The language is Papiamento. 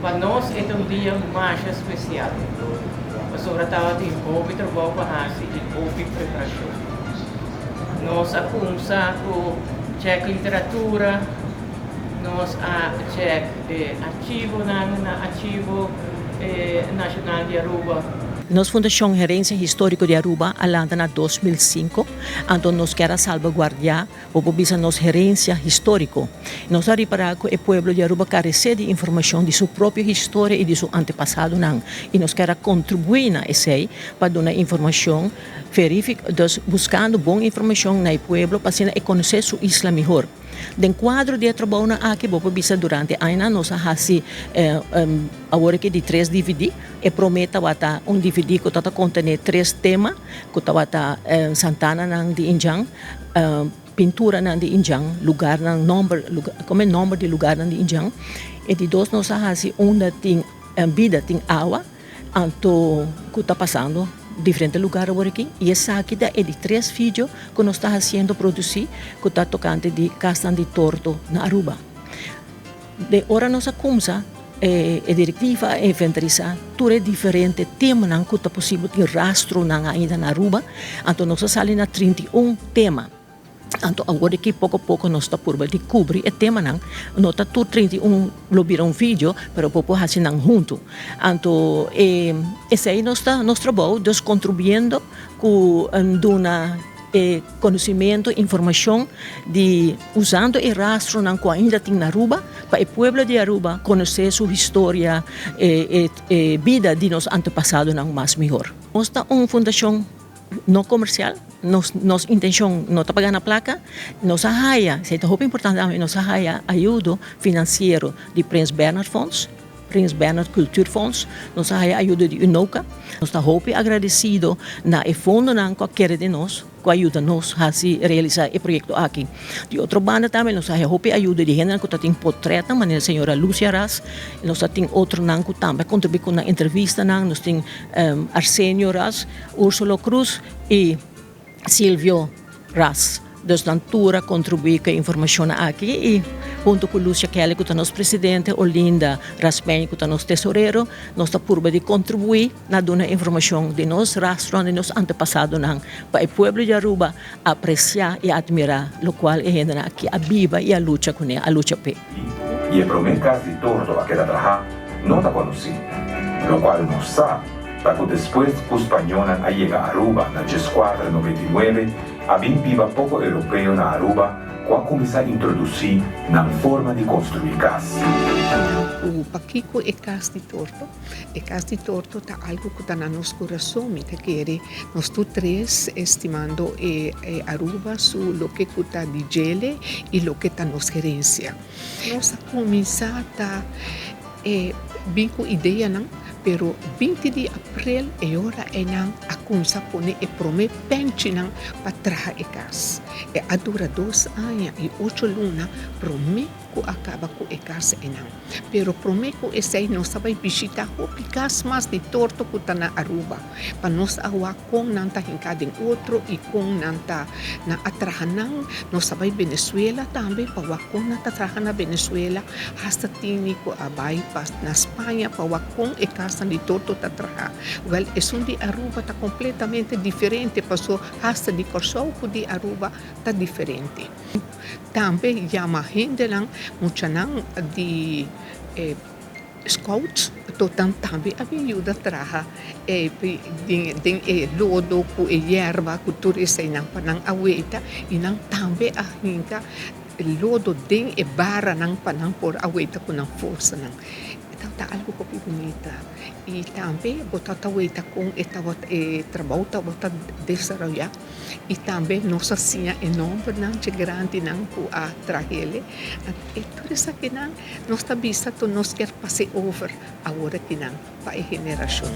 Pa nos e ta un dia masha spesial, pasobra tabatin hopi trabou pa hasi i hopi preparashon. Nos a kumsa ku chèk literatura, nos a chèk e archivonan na Archivo Nashonal di Aruba. Nos Fundashon Herensia Historico di Aruba a lanta na 2005, anto nos kier a salbaguardia Bo por bisa nos herencia historico. Nos a ripara cu e pueblo di Aruba carece di informacion di su propio historia y di su antepasadonan y nos kier a contribui na esey pa duna informacion verific, dus buscando bon informacion na e pueblo pa asina e conoce su isla mihor. Den cuadro di e trabounan aki bo por bisa durante añanan nos a haci awor aki di tres dvd. E prome tabata un dvd cu ta contene tres tema cu tabata Santananan di Indjan, Pinturanan di Indjan, lugarnan, nomber, como e nomber di lugarnan di Indjan. E di dos nos a haci unda tin bida, tin awa, anto cu ta pasando diferente lugar awor aki. Y esaki ta e di tres video cu nos ta haciendo produci cu ta tocante di casnan di torto na Aruba. Den ora nos a kumsa, e direktiva a inventarisá tur e diferente temanan ku ta posibel tin rastronan ainda na Aruba. Anto nos a sali na 31 tema. Anto awor aki poko poko nos ta purba di kubri e temanan. No ta tur 31 lo bira un video, pero bo por hasi nan huntu. Anto esei nos ta nos trabou, dus kontribuyendo ku duna e conocimento, informacion di usando e rastronan cu ainda tin na Aruba pa e pueblo di Aruba conoce su historia, e e bida di nos antepasadonan mas mihor. Nos ta un fundacion no comercial, nos nos intencion no ta pa gana placa, nos a haya, esey ta hopi importante tambe, nos a haya ayudo financiero di Prins Bernhard Fonds, Prins Bernhard Cultuurfonds, nos a haya ayudo di UNOCA. Nos ta hopi agradecido na e fondonan cu a kere den nos, cu a yuda nos haci realisa e proyecto aki. Di otro banda tambe nos a haya hopi ayudo di hendenan cu ta tin potretnan, manera señora Lucia Ras, nos ta tin otronan cu tambe a contribui cu nan entrevistanan, nos tin Arsenio Ras, Ursulo Cruz y Silvio Ras. Dus nan tur a contribui cu e informacionnan aki y hunto cu Lucia Kelly cu ta nos presidente, Olinda Rasmijn cu ta nos tesorero, nos ta purba di contribui na duna informacion di nos rastronan, di nos antepasadonan pa e pueblo di Aruba aprecia y admira locual e hendenan aki a biba y a lucha cune, a lucha p'e. Y e prome cas di torto a keda traha no ta conoci, locual nos sa ta cu despues cu spañonan a yega Aruba na 1499, A bin biba poko europeo na Aruba ku a kuminsá introdusí nan forma di konstruí kas. Ku pakiko e kas di torto? E kas di torto ta algu ku ta na nos kurason. Mi ta kere nos tur tres estimando e Aruba su loke ku ta di djele i loke ta nos herensia. Nos a kuminsá ta E bin ku ideanan, pero 20 di aprel e ora einan a kumsa pone e prome penchinan pa traha e kas. E a dura dos aña i ocho luna prome ku a kaba ku e kas einan. Pero prome ku esei nos a bai bishita hopi kas mas di torto ku ta na Aruba pa nos a wak kon nan ta hinká den otro i kon nan ta nan a traha nan. Nos a bai Venezuela tambe pa wak kon nan ta traha na Venezuela. Hasta tini ku a bai pa na Spaña pa wak kon e kasnan di torto ta traha. Wèl, esun di Aruba ta kompletamente diferente paso hasta di Kòrsou ku di Aruba ta diferente. Tambe yama hendenan, muchanan di e scouts totan tambe a bin yuda traha e den e lodo ku e yerba ku tur eseinan pa nan a weita i nan tambe a hinka E lodo den e baranan pa nan por a weita ku nan forsanan. E tabata algu hopi bunita. I tambe bo tabata weita kon e tabata e trabou tabata desaroyá. I tambe nos a siña e nòmbernan dje grandinan ku a trahele. E tur esakinan nos ta bisa ku nos kier pas'é over awor akinan pa e generashon.